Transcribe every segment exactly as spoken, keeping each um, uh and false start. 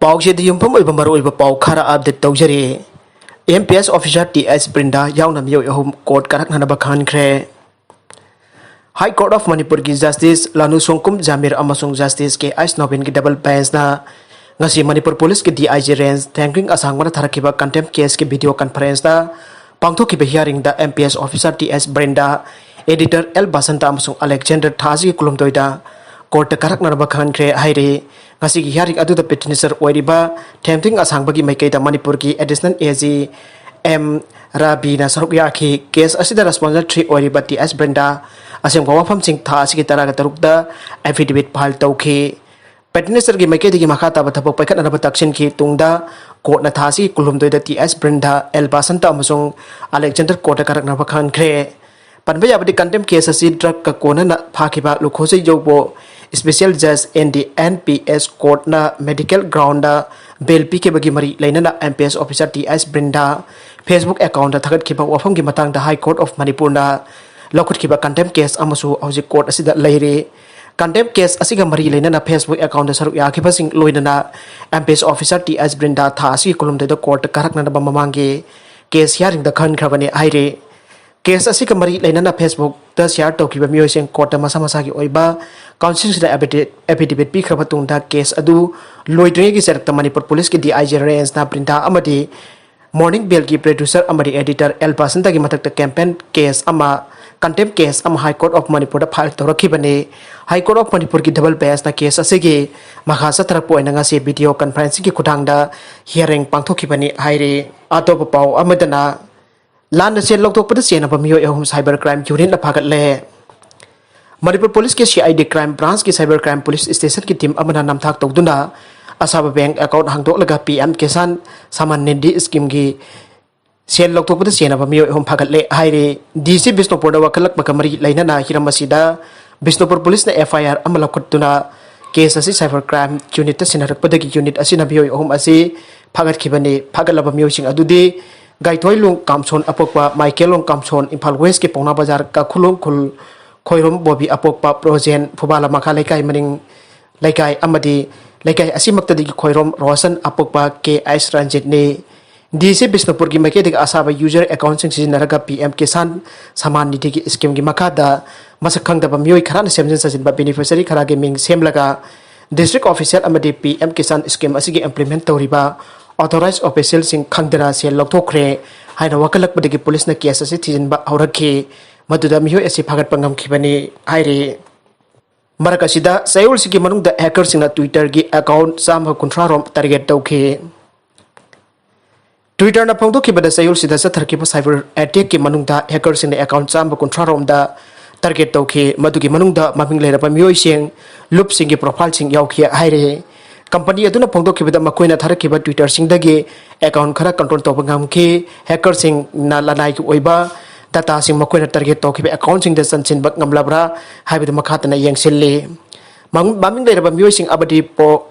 ꯄꯥꯎꯁꯤꯗ ꯌꯨꯝꯐꯝ ꯑꯣꯏꯕ ꯃꯔꯨꯑꯣꯏꯕ ꯄꯥꯎ ꯈꯔ ꯑꯞꯗꯦꯠ ꯇꯧꯖꯔꯤ꯫ M P S officer T S Brinda ꯌꯥꯎꯅ ꯃꯤꯑꯣꯏ ꯑꯍꯨꯝ ꯀꯣꯔꯠ ꯀꯥꯔꯛꯅꯅꯕ ꯈꯟꯈ꯭ꯔꯦ꯫ ꯍꯥꯏ ꯀꯣꯔꯠ ꯑꯣꯐ ꯃꯅꯤꯄꯨꯔꯒꯤ ꯖꯁꯇꯤꯁ ꯂꯥꯅꯨ ꯁꯣꯡꯀꯨꯝ ꯖꯥꯃꯤꯔ ꯑꯃꯁꯨꯡ ꯖꯁꯇꯤꯁ ꯀꯦ ꯑꯩꯁ ꯅꯣꯕꯤꯟꯒꯤ ꯗꯕꯜ ꯕꯦꯟꯁꯅ ꯉꯁꯤ ꯃꯅꯤꯄꯨꯔ ꯄꯨꯂꯤꯁꯀꯤ ꯗꯤ ꯑꯥꯏ ꯖꯤ ꯔꯦꯟꯖ ꯊꯦꯡꯀ꯭ꯋꯤꯡ ꯑꯁꯥꯡꯕꯅ ꯊꯥꯔꯛꯈꯤꯕ ꯀꯟꯇꯦꯝ ꯀꯦꯁꯀꯤ ꯚꯤꯗꯤꯑꯣ ꯀꯟꯐꯔꯦꯟꯁꯇ ꯄꯥꯡꯊꯣꯛꯈꯤꯕ ꯍꯤꯌꯥꯔꯤꯡꯗ M P S officer T S Brinda, editor L Basanta ꯑꯃꯁꯨꯡ ꯑꯂꯦꯛꯖꯦꯟꯗꯔ ꯊꯥ ꯑꯁꯤꯒꯤ ꯀꯨꯟꯍꯨꯝꯗꯣꯏꯗ ꯀꯣꯔꯠꯇ ꯀꯥꯔꯛꯅꯅꯕ ꯈꯟꯈ꯭ꯔꯦ ꯍꯥꯏꯔꯤ꯫ ꯉꯁꯤꯒꯤ ꯍꯤꯌꯥꯔꯤꯡ ꯑꯗꯨꯗ ꯄꯤꯇꯤꯁꯅꯔ ꯑꯣꯏꯔꯤꯕ ꯊꯦꯝꯊꯤꯡ ꯑꯁꯥꯡꯕꯒꯤ ꯃꯥꯏꯀꯩꯗ ꯃꯅꯤꯄꯨꯔꯒꯤ ꯑꯦꯗꯤꯁꯅꯦꯜ ꯑꯦ ꯖꯤ ꯑꯦꯝ ꯔꯥꯕꯤꯅ ꯁꯔꯨꯛ ꯌꯥꯈꯤ꯫ ꯀꯦꯁ ꯑꯁꯤꯗ ꯔꯦꯁꯄꯣꯟꯁꯤꯕꯜ ꯊ꯭ꯔꯤ ꯑꯣꯏꯔꯤꯕ ꯇꯤ ꯑꯦꯁ ꯕ꯭ꯔꯤꯟꯗꯥ ꯑꯁꯦꯡꯕ ꯋꯥꯐꯝꯁꯤꯡ ꯊꯥ ꯑꯁꯤꯒꯤ ꯇꯔꯥꯒ ꯇꯔꯨꯛꯇ ꯑꯦꯐꯤꯗꯦꯚꯤꯠ ꯐꯥꯏꯜ ꯇꯧꯈꯤ꯫ ꯄꯤꯇꯤꯁꯅꯔꯒꯤ ꯃꯥꯏꯀꯩꯗꯒꯤ ꯃꯈꯥ ꯇꯥꯕ ꯊꯕꯛ ꯄꯥꯏꯈꯠꯅꯅꯕ ꯇꯛꯁꯤꯟꯈꯤ꯫ ꯇꯨꯡꯗ ꯀꯣꯔꯠꯅ ꯊꯥ ꯑꯁꯤꯒꯤ ꯀꯨꯟꯍꯨꯝꯗꯣꯏꯗ ꯇꯤ ꯑꯦꯁ ꯕ꯭ꯔꯤꯟꯗꯥ, ꯑꯦꯜ ꯕꯥꯁꯟꯇ ꯑꯃꯁꯨꯡ ꯑꯂꯦꯛꯖꯦꯟꯗꯔ ꯀꯣꯔꯠꯇ ꯀꯥꯔꯛꯅꯕ ꯈꯟꯈ꯭ꯔꯦ꯫ ꯄꯟꯕ ꯌꯥꯕꯗꯤ ꯀꯟꯇꯦꯝ ꯀꯦꯁ ꯑꯁꯤ ꯗ꯭ꯔꯒꯀ ꯀꯣꯟꯅꯅ ꯐꯥꯈꯤꯕ ꯂꯨꯈꯣꯖꯩ ꯌꯧꯕꯣ ꯁ꯭ꯄꯦꯁꯤꯌꯦꯜ ꯖꯖ N D N P S ꯀꯣꯔꯠꯅ ꯃꯦꯗꯤꯀꯦꯜ ꯒ꯭ꯔꯥꯎꯟꯗ ꯕꯦꯜ ꯄꯤꯈꯤꯕꯒꯤ ꯃꯔꯤ ꯂꯩꯅꯅ M P S officer T S Brinda Facebook account ꯊꯥꯒꯠꯈꯤꯕ ꯋꯥꯐꯝꯒꯤ ꯃꯇꯥꯡꯗ ꯍꯥꯏ ꯀꯣꯔꯠ ꯑꯣꯐ ꯃꯅꯤꯄꯨꯔꯅ ꯂꯧꯈꯠꯈꯤꯕ ꯀꯟꯇꯦꯝ ꯀꯦꯁ ꯑꯃꯁꯨ ꯍꯧꯖꯤꯛ ꯀꯣꯔꯠ ꯑꯁꯤꯗ ꯂꯩꯔꯤ꯫ ꯀꯟꯇꯦꯝ ꯀꯦꯁ ꯑꯁꯤꯒ ꯃꯔꯤ ꯂꯩꯅꯅ ꯐꯦꯁꯕꯨꯛ ꯑꯦꯀꯥꯎꯟꯗ ꯁꯔꯨꯛ ꯌꯥꯈꯤꯕꯁꯤꯡ ꯂꯣꯏꯅꯅ M P S officer T S Brinda ꯊꯥ ꯑꯁꯤꯒꯤ ꯀꯨꯟꯍꯨꯝꯗꯣꯏꯗ ꯀꯣꯔꯠꯇ ꯀꯥꯔꯛꯅꯅꯕ ꯃꯃꯥꯡꯒꯤ ꯀꯦꯁ ꯍꯤꯌꯥꯔꯤꯡꯗ ꯈꯟꯈ꯭ꯔꯕꯅꯤ ꯍꯥꯏꯔꯤ꯫ ꯀꯦꯁ ꯑꯁꯤꯒ ꯃꯔꯤ ꯂꯩꯅꯅ ꯐꯦꯁꯕꯨꯛꯇ ꯁꯤꯌꯥꯔ ꯇꯧꯈꯤꯕ ꯃꯤꯑꯣꯏꯁꯤꯡ ꯀꯣꯔꯠꯇ ꯃꯁꯥ ꯃꯁꯥꯒꯤ ꯑꯣꯏꯕ ꯀꯥꯎꯟꯁꯤꯜꯁꯤꯗ ꯑꯦꯐꯤꯗꯦ-, ꯑꯦꯐꯤꯗꯦꯚꯤꯠ ꯄꯤꯈ꯭ꯔꯕ ꯇꯨꯡꯗ ꯀꯦꯁ ꯑꯗꯨ ꯂꯣꯏꯗ꯭ꯔꯤꯉꯩꯒꯤ ꯆꯔꯛꯇ ꯃꯅꯤꯄꯨꯔ ꯄꯨꯂꯤꯁꯀꯤ ꯗꯤ ꯑꯥꯏ ꯖꯤ ꯔꯦꯟꯖꯅ ꯕ꯭ꯔꯤꯟꯗꯥ ꯑꯃꯗꯤ ꯃꯣꯔꯅꯤꯡ ꯕꯦꯜꯒꯤ ꯄ꯭ꯔꯗ꯭ꯌꯨꯁꯔ ꯑꯃꯗꯤ ꯑꯦꯗꯤꯇꯔ ꯑꯦꯜ ꯕꯥꯁꯟꯇꯒꯤ ꯃꯊꯛꯇ ꯀꯦꯝꯄꯦꯟ ꯀꯦꯁ ꯑꯃ, ꯀꯟꯇꯦꯝ ꯀꯦꯁ ꯑꯃ ꯍꯥꯏ ꯀꯣꯔꯠ ꯑꯣꯐ ꯃꯅꯤꯄꯨꯔꯗ ꯐꯥꯏꯜ ꯇꯧꯔꯛꯈꯤꯕꯅꯤ꯫ ꯍꯥꯏ ꯀꯣꯔꯠ ꯑꯣꯐ ꯃꯅꯤꯄꯨꯔꯒꯤ ꯗꯕꯜ ꯕꯦꯟꯁꯅ ꯀꯦꯁ ꯑꯁꯤꯒꯤ ꯃꯈꯥ ꯆꯠꯊꯔꯛꯄ ꯑꯣꯏꯅ ꯉꯁꯤ ꯚꯤꯗꯤꯑꯣ ꯀꯟꯐꯔꯦꯟꯁꯤꯡꯒꯤ ꯈꯨꯠꯊꯥꯡꯗ ꯍꯤꯌꯥꯔꯤꯡ ꯄꯥꯡꯊꯣꯛꯈꯤꯕꯅꯤ ꯍꯥꯏꯔꯤ꯫ ꯑꯇꯣꯞꯄ ꯄꯥꯎ ꯑꯃꯗꯅ, ꯂꯥꯟꯅ ꯁꯦꯜ ꯂꯧꯊꯣꯛꯄꯗ ꯆꯦꯟꯅꯕ ꯃꯤꯑꯣꯏ ꯑꯍꯨꯝ ꯁꯥꯏꯕꯔ ꯀ꯭ꯔꯥꯏꯝ ꯌꯨꯅꯤꯠꯅ ꯐꯥꯒꯠꯂꯦ꯫ ꯃꯅꯤꯄꯨꯔ ꯄꯨꯂꯤꯁꯀꯤ ꯁꯤ ꯑꯥꯏ ꯗꯤ ꯀ꯭ꯔꯥꯏꯝ ꯕ꯭ꯔꯥꯟꯁꯀꯤ ꯁꯥꯏꯕꯔ ꯀ꯭ꯔꯥꯏꯝ ꯄꯨꯂꯤꯁ ꯁ꯭ꯇꯦꯁꯟꯒꯤ ꯇꯤꯝ ꯑꯃꯅ ꯅꯝꯊꯥꯛ ꯇꯧꯗꯨꯅ ꯑꯁꯥꯕ ꯕꯦꯡꯛ ꯑꯦꯀꯥꯎꯟꯠ ꯍꯥꯡꯗꯣꯛꯂꯒ ꯄꯤ ꯑꯦꯝ ꯀꯤꯁꯥꯟ ꯁꯃꯥꯟ ꯅꯤꯙꯤ ꯁ꯭ꯀꯤꯝꯒꯤ ꯁꯦꯜ ꯂꯧꯊꯣꯛꯄꯗ ꯆꯦꯟꯅꯕ ꯃꯤꯑꯣꯏ ꯑꯍꯨꯝ ꯐꯥꯒꯠꯂꯦ ꯍꯥꯏꯔꯤ꯫ ꯗꯤ ꯁꯤ ꯕꯤꯁꯅꯨꯄꯨꯔꯗ ꯋꯥꯈꯠꯂꯛꯄꯒ ꯃꯔꯤ ꯂꯩꯅꯅ ꯍꯤꯔꯝ ꯑꯁꯤꯗ ꯕꯤꯁꯅꯨꯄꯨꯔ ꯄꯨꯂꯤꯁꯅ ꯑꯦꯐ ꯑꯥꯏ ꯑꯥꯔ ꯑꯃ ꯂꯧꯈꯠꯇꯨꯅ ꯀꯦꯁ ꯑꯁꯤ ꯁꯥꯏꯕꯔ ꯀ꯭ꯔꯥꯏꯝ ꯌꯨꯅꯤꯠꯇ ꯁꯤꯟꯅꯔꯛꯄꯗꯒꯤ ꯌꯨꯅꯤꯠ ꯑꯁꯤꯅ ꯃꯤꯑꯣꯏ ꯑꯍꯨꯝ ꯑꯁꯤ ꯐꯥꯒꯠꯈꯤꯕꯅꯤ꯫ ꯐꯥꯒꯠꯂꯕ ꯃꯤꯑꯣꯏꯁꯤꯡ ꯑꯗꯨꯗꯤ ꯒꯥꯏꯊꯣꯏꯂꯣꯡ ꯀꯥꯝꯁꯣꯟ ꯑꯄꯣꯛꯄ, ꯃꯥꯏꯀꯦꯜꯂꯣꯡ ꯀꯥꯝꯁꯣꯟ, ꯏꯝꯐꯥꯜ ꯋꯦꯁꯀꯤ ꯄꯥꯎꯅꯥ ꯕꯖꯥꯔ ꯀꯥꯈꯨꯂꯣꯡ ꯈꯨꯜ, ꯈꯣꯏꯔꯣꯝ ꯕꯣꯕꯤ ꯑꯄꯣꯛꯄ, ꯄ꯭ꯔꯣꯖꯦꯟ, ꯐꯨꯕꯥꯂ ꯃꯈꯥ ꯂꯩꯀꯥꯏ ꯃꯅꯤꯡ ꯂꯩꯀꯥꯏ ꯑꯃꯗꯤ ꯂꯩꯀꯥꯏ ꯑꯁꯤꯃꯛꯇꯗꯒꯤ ꯈꯣꯏꯔꯣꯝ ꯔꯣꯁꯟ, ꯑꯄꯣꯛꯄ ꯀꯦ ꯑꯩꯁ ꯔꯟꯖꯤꯠꯅꯤ꯫ ꯗꯤ ꯁꯤ ꯕꯤꯁꯅꯨꯄꯨꯔꯒꯤ ꯃꯥꯏꯀꯩꯗꯒꯤ ꯑꯁꯥꯕ ꯌꯨꯖꯔ ꯑꯦꯀꯥꯎꯟꯁꯤꯡ ꯁꯤꯖꯤꯟꯅꯔꯒ ꯄꯤ ꯑꯦꯝ ꯀꯤꯁꯥꯟ ꯁꯃꯥꯟ ꯅꯤꯙꯤꯒꯤ ꯁ꯭ꯀꯤꯝꯒꯤ ꯃꯈꯥꯗ ꯃꯁꯛ ꯈꯪꯗꯕ ꯃꯤꯑꯣꯏ ꯈꯔꯅ ꯁꯦꯝꯖꯤꯟ ꯁꯥꯖꯤꯟꯕ ꯕꯦꯅꯤꯐꯤꯁꯔꯤ ꯈꯔꯒꯤ ꯃꯤꯡ ꯁꯦꯝꯂꯒ ꯗꯤꯁꯇ꯭ꯔꯤꯛ ꯑꯣꯐꯤꯁꯤꯌꯦꯜ ꯑꯃꯗꯤ ꯄꯤ ꯑꯦꯝ ꯀꯤꯁꯥꯟ ꯁ꯭ꯀꯤꯝ ꯑꯁꯤꯒꯤ ꯏꯝꯄ꯭ꯂꯤꯃꯦꯟꯠ ꯇꯧꯔꯤꯕ ꯑꯣꯊꯣꯔꯥꯏꯖ ꯑꯣꯐꯤꯁꯤꯌꯦꯜꯁꯤꯡ ꯈꯪꯗꯅ ꯁꯦꯜ ꯂꯧꯊꯣꯛꯈ꯭ꯔꯦ ꯍꯥꯏꯅ ꯋꯥꯀꯠꯂꯛꯄꯗꯒꯤ ꯄꯨꯂꯤꯁꯅ ꯀꯦꯁ ꯑꯁꯤ ꯊꯤꯖꯤꯟꯕ ꯍꯧꯔꯛꯈꯤ꯫ ꯃꯗꯨꯗ ꯃꯤꯑꯣꯏ ꯑꯁꯤ ꯐꯥꯒꯠꯄ ꯉꯝꯈꯤꯕꯅꯤ ꯍꯥꯏꯔꯤ꯫ ꯃꯔꯛ ꯑꯁꯤꯗ ꯆꯌꯣꯜꯁꯤꯒꯤ ꯃꯅꯨꯡꯗ ꯍꯦꯀꯔꯁꯤꯡꯅ Twitter-ꯒꯤ ꯑꯦꯀꯥꯎꯟ ꯆꯥꯝꯃ ꯀꯨꯟꯊ꯭ꯔꯥ ꯔꯣꯝ ꯇꯥꯔꯒꯦꯠ ꯇꯧꯈꯤ꯫ Twitter-ꯅ ꯐꯣꯡꯗꯣꯛꯈꯤꯕꯗ ꯆꯌꯣꯜꯁꯤꯗ ꯆꯠꯊꯔꯛꯈꯤꯕ ꯁꯥꯏꯕꯔ ꯑꯦꯇꯦꯛꯀꯤ ꯃꯅꯨꯡꯗ ꯍꯦꯀꯔꯁꯤꯡꯅ ꯑꯦꯀꯥꯎꯟ ꯆꯥꯝꯃ ꯀꯨꯟꯊ꯭ꯔꯥ ꯔꯣꯝꯗ ꯇꯥꯔꯒꯦꯠ ꯇꯧꯈꯤ꯫ ꯃꯗꯨꯒꯤ ꯃꯅꯨꯡꯗ ꯃꯃꯤꯡ ꯂꯩꯔꯕ ꯃꯤꯑꯣꯏꯁꯤꯡ, ꯂꯨꯞꯁꯤꯡꯒꯤ ꯄ꯭ꯔꯣꯐꯥꯏꯜꯁꯤꯡ ꯌꯥꯎꯈꯤ ꯍꯥꯏꯔꯤ꯫ ꯀꯝꯄꯅꯤ ꯑꯗꯨꯅ ꯐꯣꯡꯗꯣꯛꯈꯤꯕꯗ ꯃꯈꯣꯏꯅ ꯊꯥꯔꯛꯈꯤꯕ Twitter-ꯁꯤꯡꯗꯒꯤ ꯑꯦꯀꯥꯎꯟ ꯈꯔ ꯀꯟꯇ꯭ꯔꯣꯜ ꯇꯧꯕ ꯉꯝꯈꯤ꯫ ꯍꯦꯀꯔꯁꯤꯡꯅ ꯂꯅꯥꯏꯒꯤ ꯑꯣꯏꯕ ꯗꯇꯥꯁꯤꯡ ꯃꯈꯣꯏꯅ ꯇꯥꯔꯒꯦꯠ ꯇꯧꯈꯤꯕ ꯑꯦꯀꯥꯎꯟꯁꯤꯡꯗ ꯆꯟꯁꯤꯟꯕ ꯉꯝꯂꯕ꯭ꯔꯥ ꯍꯥꯏꯕꯗꯨ ꯃꯈꯥ ꯇꯥꯅ ꯌꯦꯡꯁꯤꯜꯂꯤ꯫ ꯃꯃꯤꯡ ꯂꯩꯔꯕ ꯃꯤꯑꯣꯏꯁꯤꯡ ꯑꯃꯗꯤ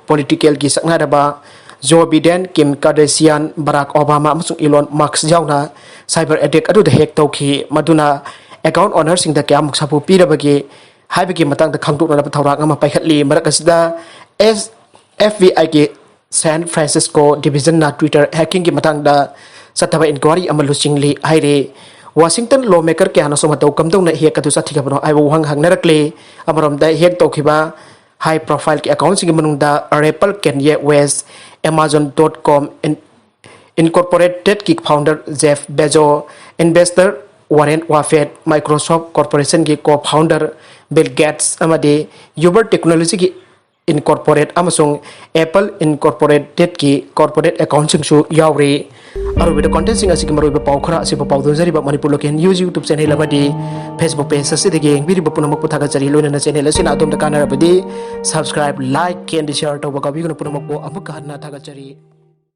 ꯄꯣꯂꯤꯇꯤꯀꯦꯜꯒꯤ ꯁꯛꯅꯥꯏꯔꯕ ꯖꯣ ꯕꯤꯗꯦꯟ, ꯀꯤꯝ ꯀꯥꯔꯗꯦꯁꯤꯌꯥꯟ, ꯕꯔꯥꯛ ꯑꯣꯕꯥꯃꯥ ꯑꯃꯁꯨꯡ ꯏꯂꯣꯟ ꯃꯁꯛ ꯌꯥꯎꯅ ꯁꯥꯏꯕꯔ ꯑꯦꯇꯦꯛ ꯑꯗꯨꯗ ꯍꯦꯛ ꯇꯧꯈꯤ, ꯃꯗꯨꯅ ꯑꯦꯀꯥꯎꯟ ꯑꯣꯅꯔꯁꯤꯡꯗ ꯀꯌꯥꯃꯨꯛ ꯁꯥꯐꯨ ꯄꯤꯔꯕꯒꯦ ꯍꯥꯏꯕꯒꯤ ꯃꯇꯥꯡꯗ ꯈꯪꯗꯣꯛꯅꯅꯕ ꯊꯧꯔꯥꯡ ꯑꯃ ꯄꯥꯏꯈꯠꯂꯤ꯫ ꯃꯔꯛ ꯑꯁꯤꯗ ꯑꯦꯁ ꯑꯦꯐ ꯕꯤ ꯑꯥꯏꯒꯤ ꯁꯦꯟ ꯐ꯭ꯔꯥꯟꯁꯤꯁꯀꯣ ꯗꯤꯕꯤꯖꯟꯅ Twitter hacking-ꯒꯤ ꯃꯇꯥꯡꯗ ꯆꯠꯊꯕ ꯏꯟꯀ꯭ꯋꯥꯔꯤ ꯑꯃ ꯂꯨꯆꯤꯡꯂꯤ ꯍꯥꯏꯔꯤ꯫ ꯋꯥꯁꯤꯡꯇꯟ ꯂꯣ ꯃꯦꯀꯔ ꯀꯌꯥꯅꯁꯨ ꯃꯇꯧ ꯀꯝꯗꯧꯅ ꯍꯦꯛ ꯑꯗꯨ ꯆꯠꯊꯈꯤꯕꯅꯣ ꯍꯥꯏꯕ ꯋꯥꯍꯪ ꯍꯪꯅꯔꯛꯂꯤ꯫ ꯑꯃꯔꯣꯝꯗ ꯍꯦꯛ ꯇꯧꯈꯤꯕ ꯍꯥꯏ ꯄ꯭ꯔꯣꯐꯥꯏꯜꯒꯤ ꯑꯦꯀꯥꯎꯟꯁꯤꯡꯒꯤ ꯃꯅꯨꯡꯗ rapper Kanye West, Amazon dot com ꯏꯟꯀꯣꯔꯄꯣꯔꯦꯇꯦꯗꯀꯤ founder Jeff Bezos, investor Warren Buffett, Microsoft ꯀꯣꯔꯄꯣꯔꯦꯁꯟꯒꯤ ꯀꯣ ꯐꯥꯎꯟꯗꯔ ꯕꯤꯜ ꯒꯦꯠꯁ ꯑꯃꯗꯤ ꯌꯨꯕꯔ ꯇꯦꯛꯅꯣꯂꯣꯖꯤꯒꯤ ꯏꯟꯀꯣꯔꯄꯣꯔꯦꯠ ꯑꯃꯁꯨꯡ ꯑꯦꯄꯜ ꯏꯟꯀꯣꯔꯄꯣꯔꯦꯇꯦꯗꯀꯤ ꯀꯣꯔꯄꯣꯔꯦꯠ ꯑꯦꯀꯥꯎꯟꯁꯤꯡꯁꯨ ꯌꯥꯎꯔꯤ꯫ ꯑꯔꯣꯏꯕꯗ ꯀꯣꯟꯇꯦꯟꯁꯤꯡ ꯑꯁꯤꯒꯤ ꯃꯔꯨꯑꯣꯏꯕ ꯄꯥꯎ ꯈꯔ ꯑꯁꯤꯕꯨ ꯄꯥꯎꯗꯝꯖꯔꯤꯕ Manipur local news YouTube channel ꯑꯃꯗꯤ Facebook ꯄꯦꯖ ꯑꯁꯤꯗꯒꯤ ꯌꯦꯡꯕꯤꯔꯤꯕ ꯄꯨꯝꯅꯃꯛꯄꯨ ꯊꯥꯒꯠꯆꯔꯤ꯫ ꯂꯣꯏꯅꯅ ꯆꯦꯅꯦꯜ ꯑꯁꯤꯅ ꯑꯗꯣꯝꯗ ꯀꯥꯟꯅꯔꯕꯗꯤ subscribe, like, and share ꯇꯧꯕ ꯀꯥꯎꯕꯤꯒꯅꯨ꯫ ꯄꯨꯝꯅꯃꯛꯄꯨ ꯑꯃꯨꯛꯀ ꯍꯟꯅ ꯊꯥꯒꯠꯆꯔꯤ꯫